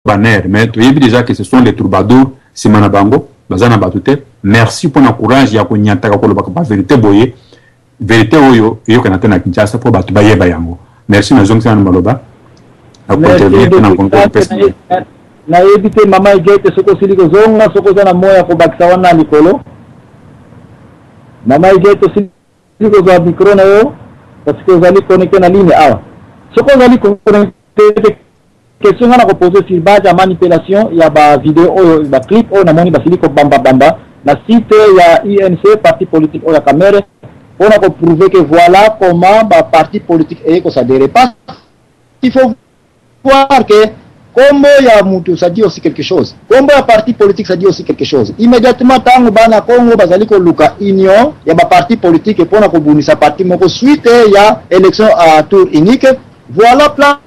Banner, mais toyebi déjà que ce sont les troubadours. Nsima na bango baza na bato te. Merci mpona courage ya konyataka kolobaka baverité boye, vérité oyo eyokana te na Kinshasa mpo bato bayeba yango. Merci, nazongisa nano maloba na kointervenir mpe na ngongo. Nayebi te, mama Igete, soki osili kozonga, soki oza na moya kobakisa wana na likolo. Mama Igete, osili kozwa micro na yo? Parce que ozali connecté na ligne awa. Soki ozali connecté, question nga na kopose sur base ya manipulation ya bavideo oyo, baclip oyo namoni basili kobambabamba na site ya UNC, parti politique oyo ya Kamerhe, mpona koprouver que voilà comment baparti politique eye kosadere. Parce il faut voir que kombo ya mutu, ça dit aussi quelque chose. Kombo ya parti politique, ça dit aussi quelque chose. Immédiatement, ntango bana Congo bazali koluka union ya baparti politique mpona kobundisa parti moko suite ya élection à tour unique, voilà place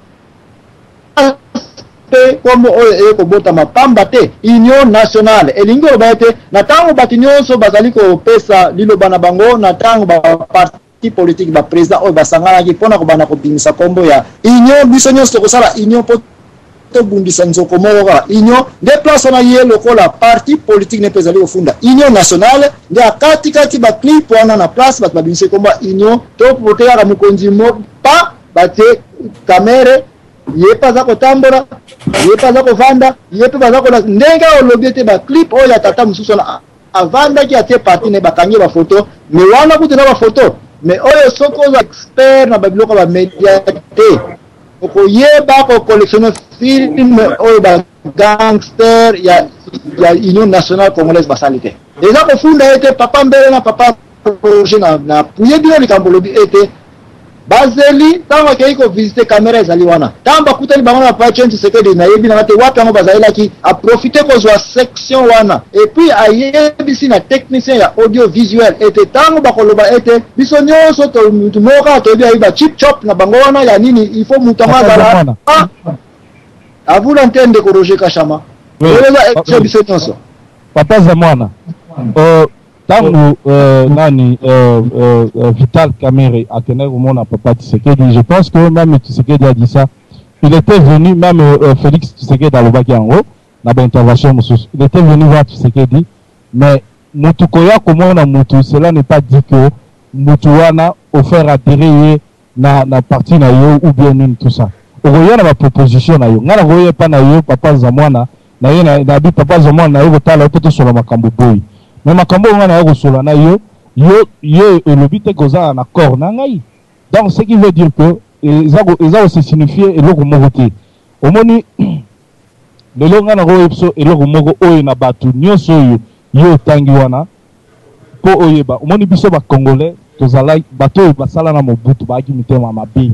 mpe kombo oyo eye kobotama pamba te. Union nationale elingi koloba ete na ntango bato nyonso bazali kopesa liloba na bango, na ntango baparti politique, baprésident oyo basanganaki mpona kobanda kobimisa kombo ya union, biso nyonso tokosala union mpo tobundisa nzoko moko kaka. Union nde place wana ye lokola parti politique ne mpe ezali kofunda union nationale, nde akatikati baclip wana na place bato babimisa kombo ya union. To pote kaka mokonzi mo pa batie Kamerhe, ye mpe aza kotambola, ye mpe aza kovanda, ye mpe baza kola ndenge olobi ete baclip oyo ya tata mosusu wana avandaki, atie parti na ye, bakangi ye bafoto. Mais wana kutu na bafoto, mais oyo soki oza expert na babiloko ya bamedia te, okoyeba kocollectionne film oyo bagangster ya Union nationale congolaise basali te. Eza kofunda ete papa Mbele na papa Roger na puye bino likambo olobi ete bazeli ntango akei kovisite, caméra ezali wana. Ntango bakutani bango na papa Etienne Tshisekedi, nayebi nanga te wapi yango bazalelaki, aprofite kozwa section wana et puis ayebisi na technicien ya audiovisuel ete ntango bakoloba ete biso nyonso mutu moko kaka toyebi, ayebi bachip chop na bango wana ya nini, il faut mutu yango azala avula nte. Ndeko Roger Kashama, oyo eza émission biso nyonso. Papa Zamwana, ntango nani, Vital Kamerhe akendaki komona papa Tshisekedi, je pense que même Tshisekedi a dit ça. Il était venu même, Félix Tshisekedi alobaki yango na baintervention mosusu, il était venu voir Tshisekedi. Mais mutu koya komona mutu, cela n'est pas dit que mutu wana ofaire adhérer ye na parti na yo ou bien nini, tout ça. Okoya na baproposition na yo. Ngai nakoya epa na yo, papa Zamwana, na ye nabi papa Zamwana, na ye kotala yo mpo tosola makambo boye. Mais makambo oyo ngai naya kosola na yo, yo elobi te kozala na corps na ngai. Donc ce qui veut dire que eza kose signifie eloko moko te. Omoni, lelo ngai nakoyeba biso eloko moko oyo na bato nyonso oyo yo otangi wana mpo oyeba. Omoni, biso bacongolais tozala bato oyo basala na Mobutu, bayaki mitema mabe.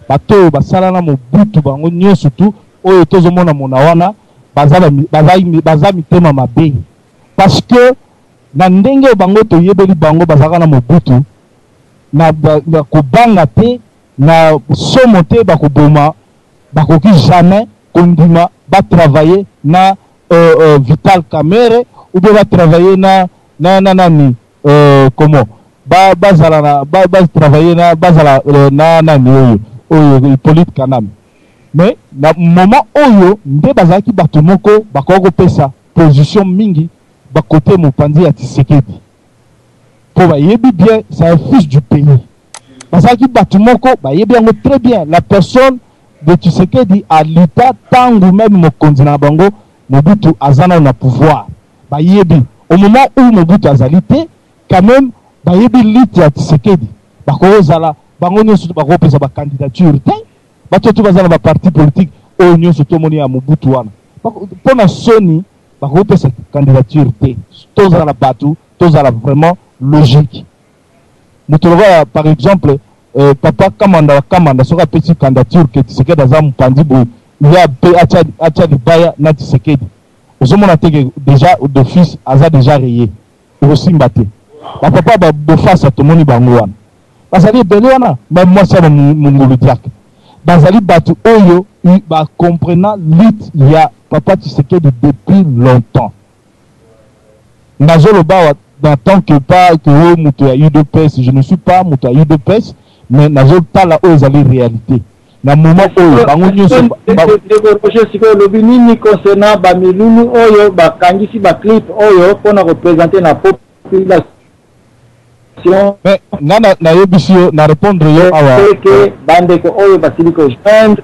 Bato oyo basala na Mobutu, bango nyonso tu oyo tozomona mona wana, baza mitema mabe, parce que na ndenge oyo bango toyebeli bango bazalaka na Mobutu, na kobanga te, na somo te, bakoboma, bakoki jamais kondima batravaille na Vital Kamerhe ou bien batravaille na nani, comment, bazala na batravaille na bazala na nani oyo Hippolyte Kanambe. Mais na moment oyo nde bazalaki bato moko bakoki kopesa position mingi bakote mopanzi ya Tshisekedi, mpo bayebi bien c'est un fils du pays. Bazalaki bato moko bayebi yango très bien. La personne de Tshisekedi alita ntango même mokonzi na bango Mobutu aza nano na pouvoir. Bayebi au moment où Mobutu azali te, quand même bayebi lutte ya Tshisekedi. Bakozala bango nyonso bakopesa bacandidature te. Bato to baza na baparti politique oyo nyonso tomoni ya Mobutu wana, mpo na soni bakopesa candidature te. Tozala bato, tozala vraiment logique. Moto lokola par exemple papa Kamanda wa Kamanda, soki apesi candidature ke Tshisekedi aza mopanzi boye, ya mpe atya libaya na Tshisekedi, ozomona te ke déjà d'office aza déjà rayé, okosimba te. Bapapa babofasa, tomoni bango wana bazali ebele wana, mwasi ya Mongolu Diak, bazali bato oyo bacomprena lutte ya papa Tshisekedi depuis longtemps. Nazoloba awa en tant que pas que oyo moto ya UDPS, je ne suis pas moto ya UDPS, mais nazotala oyo ezali réalité. Na moment oyo bango nyonso Ndeko Roger, sikoyo olobi nini concernant bamilulu oyo bakangisi baclip oyo mpona koprésenter na population? Mais nga nayebisi yo, na répondre yo awa. Que bandeko oyo basili kojoindre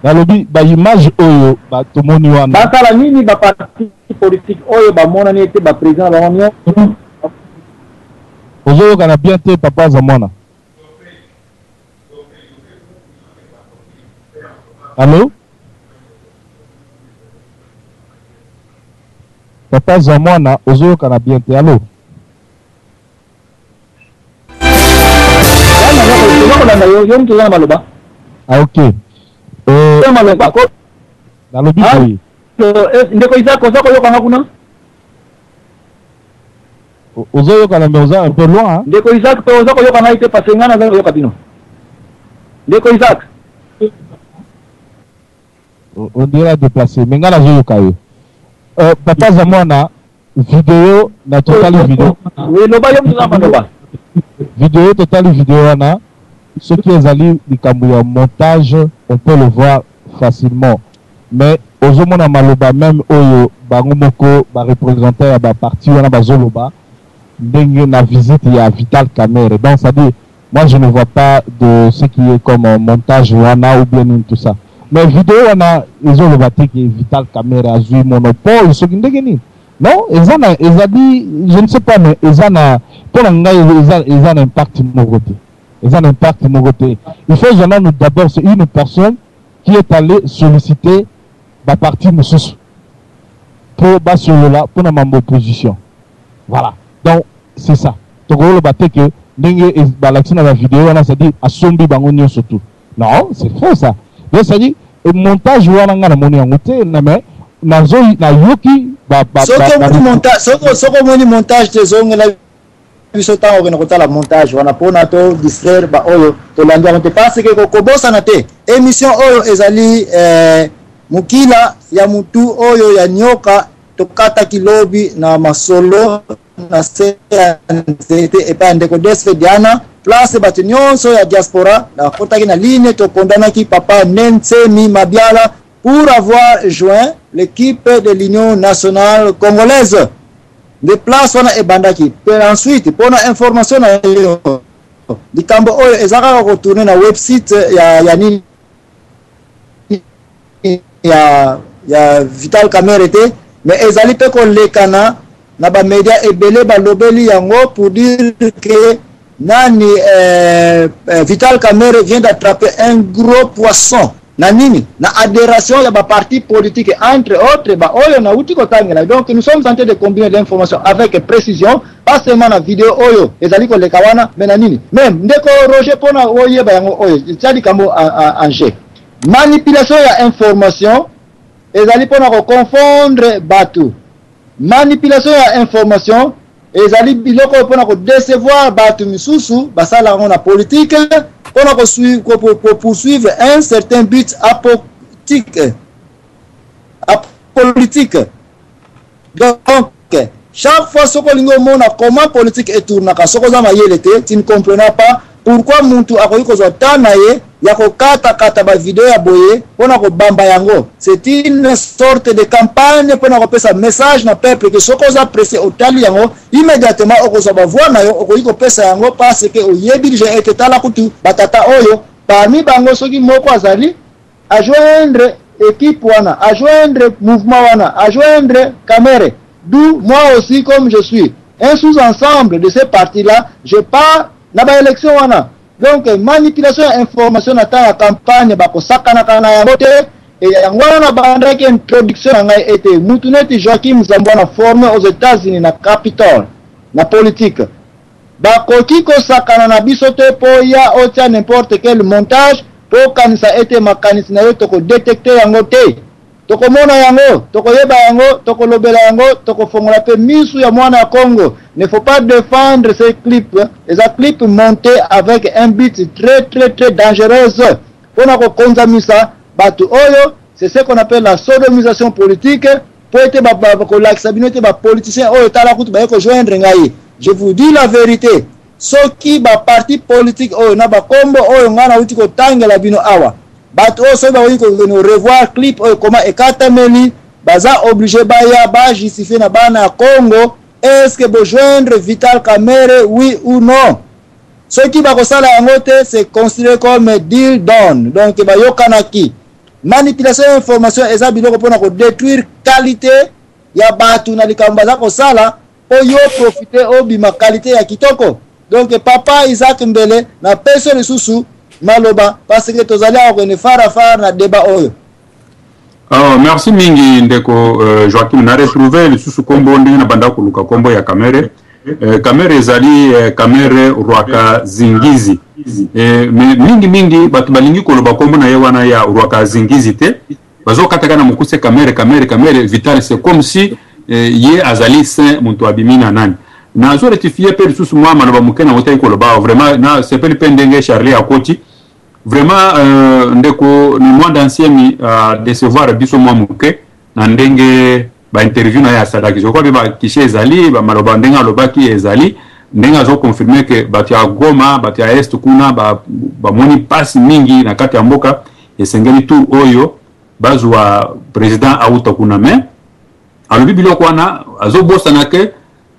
Nalobi baimage oyo tomoni wana basala nini? Baparti politique oyo bamonani ete baprésident na bango nyonso Ozoyokana bien te, papa Zamwana. Allo, papa Zamwana, ozoyokana bien te. Allo? Toza kolanda yo, yo mutu oza na maloba. Ah, ok. Maloba. Nalobi boye. Ndeko Isaac, oza koyokanga kuna? Ozoyokana, mais oza un peu loin. Ndeko Isaac mpe, oza koyoka ngai te? Parce ngai naza koyoka bino, ndeko Isaac. On dirait déplacé, mais ngai nazoyoka yo. Papa Zamwana, video na totali video Loba, yo mutu na maloba. Video, totali video wana, soki ezali likambo ya montage, on peut le voir facilement, mais ozomona maloba même oyo bango moko bareprésentant ya baparti wana bazoloba ndenge na visite ya Vital Kamerhe. Donc c'est à dire, moi je ne vois pas de ce qui est comme un montage wana ou bien tout ça. Mais vidéo wana ezoloba te ke Vital Kamerhe azwi monopole soki ndenge nini. Non, eza na, ezali, je ne sais pas, mais eza na, mpo na ngai eza na impact moko te, eza na impact moko te. Il faut zwa nanu d'abord, c'est une personne qui est allée solliciter baparti mosusu mpo basolola mpona mambo opposition. Voilà, donc c'est ça. Tokoloba te ke ndenge balakisi na bavideo wana, c'est-à-dire asombi bango nyonso tout. Non, c'est faux ça. Donc c'est-à-dire montage wana, nga namoni yango te, mais nazo nayoki. Soki omoni montage te, ezongela biso ntango okende kotala montage wana mpona to distraire baoyo tolandi yango te, parce que kobosana te, émission oyo ezali mokila ya mutu oyo ya nyoka tokataki lobi na masolo na se ya nzete epai ya ndeko Desfe Diana, place bato nyonso ya diaspora bakotaki na ligne. Tokondanaki papa Nensemi Mabiala pour avoir joint l'équipe de l'Union nationale congolaise. Nde place wana ebandaki. Mpe ensuite, mpona information na yo, likambo oyo eza kaka kotourner na website ya nini, ya Vital Kamerhe te, mais ezali mpe kolekana na bamédia ebele. Balobeli yango pour dire que nani, Vital Kamerhe vient d'attraper un gros poisson na nini, na adhération ya baparti politique, entre autres baoyo nauti kotangela. Donc nous sommes en train de combiner l'information avec précision, pas seulement na video oyo ezali koleka wana, mais na nini même. Ndeko Roger, mpona oyeba yango oyo tia likambo en jeu, manipulation ya information ezali mpona koconfondre bato. Manipulation ya information ezali biloko oyo mpona kodécevoir bato misusu. Basala yango na politique mpona kopoursuivre un certain but apolitique, apolitique. Donc chaque fois soki olingi omona comment politique etournaka, soki oza mayele te, tu ne comprendras pas pourquoi mutu akoki kozwa temps na ye ya kokatakata bavideo ya boye mpona kobamba yango. C'est une sorte de campagne mpona kopesa message na peuple ke soki oza pressé, otali yango immédiatement, okozwa bavoix na yo, okoki kopesa yango, parce que oyebi déjà ete tala kutu batata oyo, parmi bango soki moko azali ajoindre équipe wana, ajoindre mouvement wana, ajoindre Kamerhe. D'où moi aussi, comme je suis un sous-ensemble de ces partis-là, je pars na baélection wana. Donc manipulation ya information na temps ya campagne, bakosakanaka na yango te. E yango wana nabandaki introduction na ngai ete mutu neti Joaquim Zambwana, formé aux États-Unis na Capitol na politique, bakoki kosakana na biso te mpo ya otia n'importe quel montage mpo okanisa ete makanisi na yo tokodétecter yango te. Tokomona yango, tokoyeba yango, tokolobela yango, tokofongola mpe misu ya mwana ya Congo. Ne faut pas défendre ces clips. Eza clip monté avec un but très très très dangereuse mpona kokonzamisa bato oyo. C'est ce qu'on appelle la sodomisation politique, mpo ete bakolakisa bino ete bapoliticien oyo, tala kutu baye kojoindre ngai. Je vous dis la vérité. Soki ba parti politique oyo na ba kombo oyo ngai nauti kotangela bino awa, bato oyo soki bakoki kokende revoir clip oyo koma ekatameli, baza oblige baya ba justifier na bana ya Congo, est-ce que bojoindre Vital Kamerhe, oui ou non? Soki bakosala yango te, c'est considéré comme deal done, donc bayokanaki. Manipulation ya information eza biloko mpona kodétruire qualité ya bato na likambo baza kosala mpo yo profite obima qualité ya kitoko. Donc papa Isaac Mbele, napesi yo lisusu maloba parce que tozali awa kokende fara fara na débat oyo. Oh, merci mingi ndeko Joachim. Na retrouve lisusu kombo ndenge na banda koluka kombo ya Kamere. Kamere ezali Kamere Rwaka Zingizi. Mais mingi mingi bato balingi koloba kombo na ye wana ya Rwaka Zingizi te. Bazokataka na mokuse Kamere, Kamere, Kamere Vital, c'est comme si ye azali saint, moto abimi na nani. Nazo rectifier mpe lisusu mwa maloba moke na otaki koloba. Vraiment na sepeli mpe ndenge Charlie akoti. Vraiment ndeko Mwanda Nsiemi a décevoir biso mwa moke na ndenge ba interview na ye asalaki. Je crois mpe bakishe ezali bamaloba ndenge alobaki, ezali ndenge azoconfirme ke bato ya Goma, bato ya Est kuna bamoni mpasi mingi na kati ya mboka, esengeli tour oyo bazwa président auta kuna. Mais alobi biloko wana, azobosana ke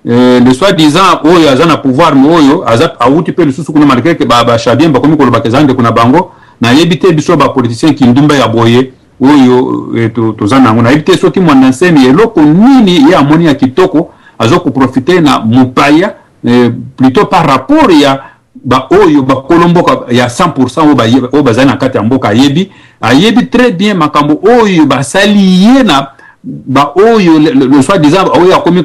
le soi-disant oyo aza na pouvoir, me oyo aza awuti mpe lisusu kuna, malgré ke bachabien bakomi kolobaka eza ndeko na bango. Nayebi te, biso bapoliticien, kindumba ya boye oyo toza nango, nayebi te soki Mwanda Nsemi eloko nini ye amoni ya kitoko azokoprofite na mopaya, plutôt par rapport ya baoyo bakolo mboka ya 100% oyo bazali na kati ya mboka. Ayebi très bien makambo oyo basali ye na baoyo le soi-disant oyo akomi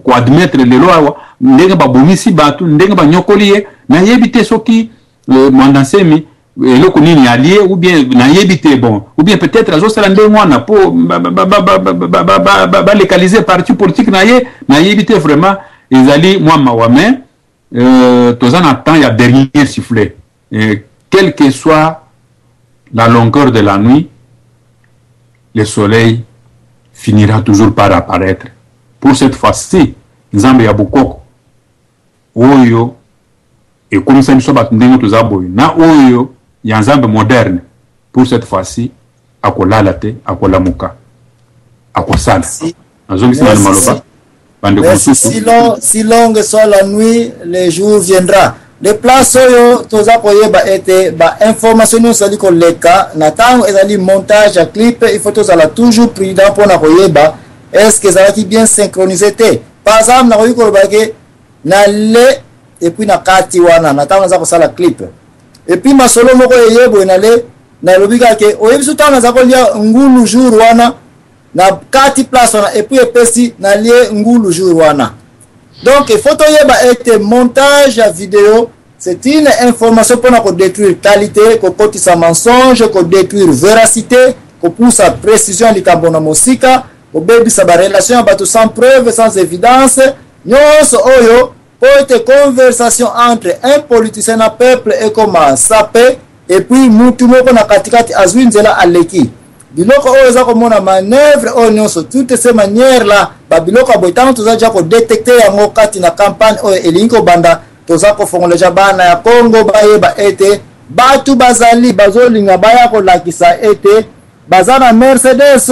koadmettre lelo awa, ndenge babomisi bato, ndenge banyokoli ye. Nayebi te soki Mwanda Nsemi eloko nini alie, ou bien nayebi te, bon, ou bien peut-être azosala ndenge wana mpo balégaliser parti politique na ye. Nayebi te, vraiment ezali mwa mawa. Mais toza na temps ya dernier sifflet. Quelle que soit la longueur de la nuit, le soleil finira toujours par apparaître. Pour cette fois-ci, Nzambe ya bokoko oyo ekomisa biso bato ndenge toza boye na oyo ya Nzambe moderne, pour cette fois-ci akolala te, akolamuka, akosala. Nazongisi nanu maloba bandeko mosusu. Si longue soit la nuit, le jour viendra. Le place oyo toza koyeba ete bainformation nyonso ezali koleka na ntango ezali montage ya clip, il faut tozala toujours prudent mpona koyeba est ce que ezalaki bien synchronisé te. Par exemple, nakoki koloba ke na le et puis na kati wana, na ntango naza kosala clip, et puis masolo moko eye boye na le, nalobi kaka ke oyebi so ntango naza kolia ngulu jour wana na kati place wana, et puis epesi nalie ngulu jour wana. Donc il faut toyeba ete montage ya video, c'est une information mpona kodétruire qualité, kokotisa mensonge, kodétruire véracité, kopusa précision ya likambo na mosika, kobebisa barelation ya bato sans preuve, sans évidence. Nyonso oyo mpo ete conversation entre un politicien na peuple ekoma sape, et puis mutu moko na katikati azwi nzela, aleki. Biloko oyo eza komona manœuvre oyo nyonso, toutes ces manières là, babiloko ya boye, ntango toza ja kodétecter yango kati na campagne oyo elingi kobanda, toza kofongola ja bana ya Congo bayeba ete bato bazali bazolinga baya kolakisa ete baza na Mercedes,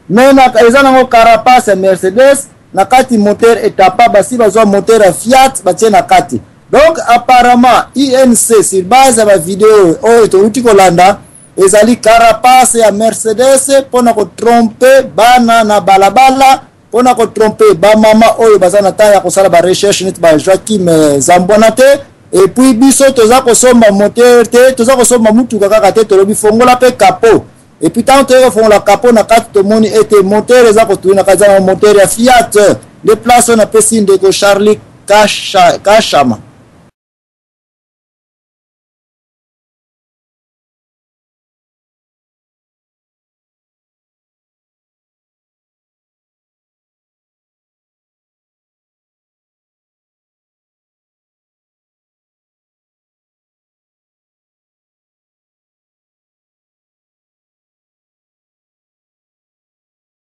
me eza nango carapace ya Mercedes, na kati moteur etapa, basi bazwa moteur ya Fiat batie na kati. Donc apparemment UNC, sur base ya bavideo oyo touti kolanda, ezali carapace ya Mercedes mpona kotromper bana na balabala, mpona kotromper bamama oyo baza na ntango ya kosala barecherche neti bajoakim Zambwana te. Et puis biso toza kosomba moteur te, toza kosomba mutuka kaka te, tolobi fongola mpe capot. Et puis ntango toyei kofongola capot, na kati tomoni ete moteur eza kotourner na kati, eza na moteur ya Fiat. Nde place oyo napesi ndeko Charlie Kashama.